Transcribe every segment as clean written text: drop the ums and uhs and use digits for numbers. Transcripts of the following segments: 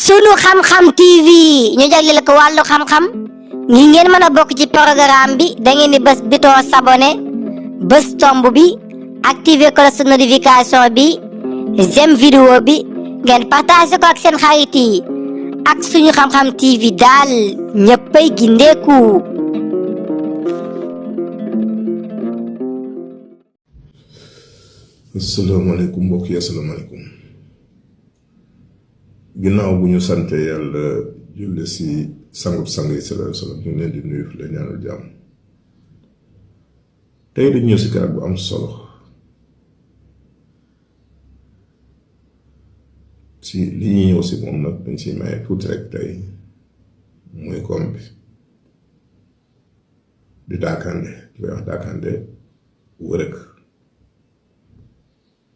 sunu xam-xam TV ñu jagleel ko wàllu xam-xam ngi ngeen mën a bokk ci programme bi da ngeen di bës bouton s'abonner bës tomb bi activer cloche notification bi j'aime vidéo bi ngeen partager ko ak seen xarit yi ak suñu xam-xam TV daal ñëppay gindeeku. asalaamaaleykum mbokk yi asalaamaaleykum ginnaaw bu ñu sante yàlla julli si sangub sang yi sallallahu alayhi wa sallam ñu leen di nuyu la ñaanal jàmm tey dañu ñëw si kàddu bu am solo si li ñuy ñëw si moom nag dañ si maye tuuti rek tey muy koom bi di daakande di koy wax daakande wërëg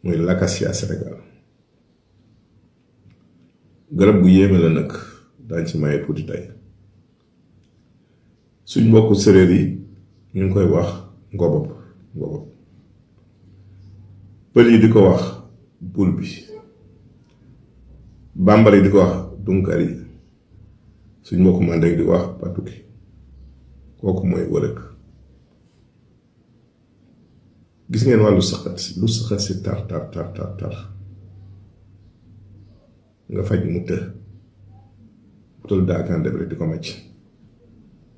muy l'acacia Sénégal garab bu yéeme la nag daañ ci maye tuuti tey suñ mbokku séréer yi ñu ngi koy wax ngobop pël yi di ko wax bul bi bambara yi di ko wax dunkar yi suñ mbokku mandeng di ko wax patuki kooku mooy wërëg gis ngeen wàllu saxat lu saxat si tar nga faj mu të utal daakande rek di ko màcc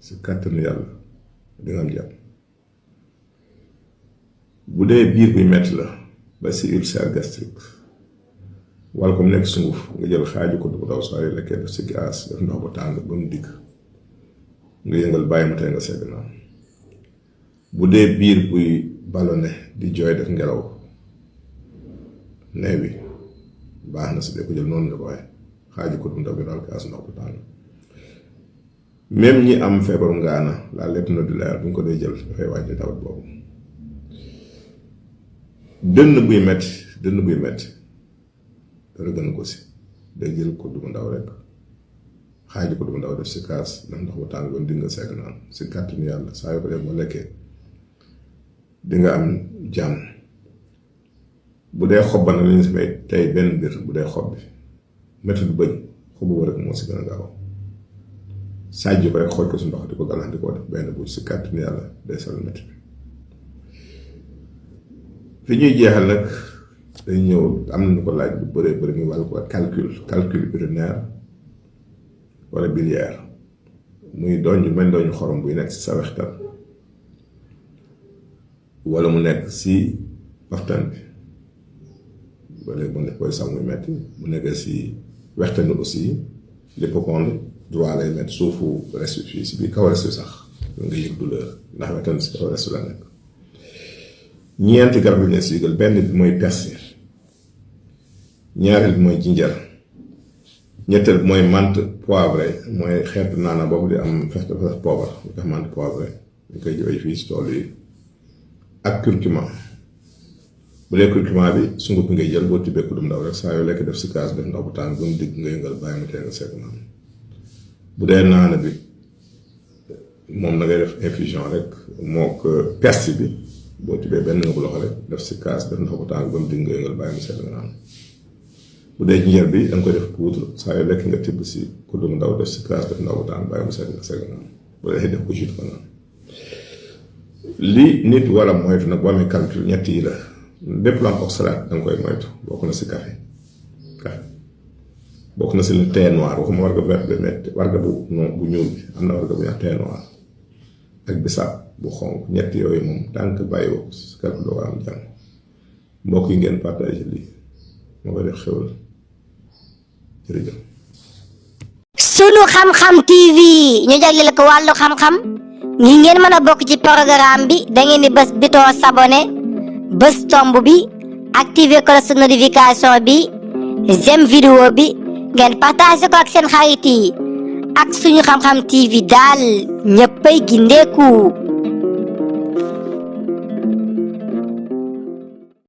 si kàttanu yàlla di nga am jàpp bu dee biir buy metti la ba si ulcère gastrique wala comme nekk sunguf nga jël xaaju ko du ko daw soo ay lekkee def si gaz def ndox ba tàng ba mu digg nga yëngal bàyyi mu tey nga segg naan bu dee biir buy ballonné di jooy def ngelaw nee bi baax na si de ko jël noonu nga ko waaye xaaju ko du ndaw bi daal kaas ndox bu tàng même ñi am feebaru ngaana la lépp na du leer bu ñu ko dee jël dafay wàññi tawat boobu dënn buy metti dara gën ko si day jël ko du ndaw rek xaaju ko du ndaw def si kaas def ndox bu tàng ba di nga segg naan si kàttanu yàlla saa yoo ko def ba lekkee di nga am jàmm bu dee xob ba nag li ñu si may tey benn mbir bu dee xob bi métti du bëñ xobu ba rek moo si gën a gaaw sajj ko rek xooj ko si ndox di ko galan di ko def benn bu si kàttanu yàlla day sal métti bi fi ñuy jeexal nag dañ ñëw am nañu ko laaj bu bëree bëri muy wàllu ko calcul urinaire wala biliaire muy doon ñu mel doon xorom buy nekk si sa wextan wala mu nekk si waxtaan bi ba léegi mu nekk koy sax muy metti mu nekkee si wextaan bi aussi l'hypochondre droit lay metti suufu restu fii si biir kaw restu sax nga yëg douleur ndax wextaan si kaw restu la nekk ñeenti garab yi ne si yëgal benn bi mooy persil ñaareel bi mooy jinjar ñetteel bi mooy menthe poivré mooy xeetu naana boobu di am fex poobar ñu koy menthe poivré ñu koy jëwee fii si tool yi ak curcuma bu dee curcuma bi sunguf bi ngay jël boo tibbee ku dum ndaw rek saa yoo lekk def si kaas def ndox bu tàng ba mu digg nga yëngal bàyyi mu tee nga segg naan bu dee naana bi moom da ngay def infusion rek moo ko persil bi boo tibbee benn nga bu loxo rek def si kaas def ndox bu tàng ba mu digg nga yëngal bàyyi mu segg nga naan bu dee jinjeer bi da nga koy def poudre saa yoo lekk nga tibb si ku dum ndaw def si kaas def ndox bu tàng bàyyi mu segg nga segg naan bu dee def ko jus ko naan li nit wala moytu nag boo amee calcul ñett yi la lépp lu am oxalate da nga koy moytu bokk na si café bokk na si le thé noir waxuma warga vert bi mais warga bu ñuul bi am na warga bu ñuy wax thé noir ak bisaab bu xonk ñett yooyu moom tànk bàyyi woo si calcul doo am jàmm mbokk yi ngeen partagé lii moo koy def xewal jërëjëf. sunu xam-xam TV ñu jagleel ko wàllu xam-xam ngi ngeen mën a bokk ci programme bi da ngeen di bës bouton s'abonner bës tomb bi activer cloche notification bi j'aime vidéo bi ngeen partager ko ak seen xarit yi ak suñu xam-xam TV daal ñëppay gindeeku.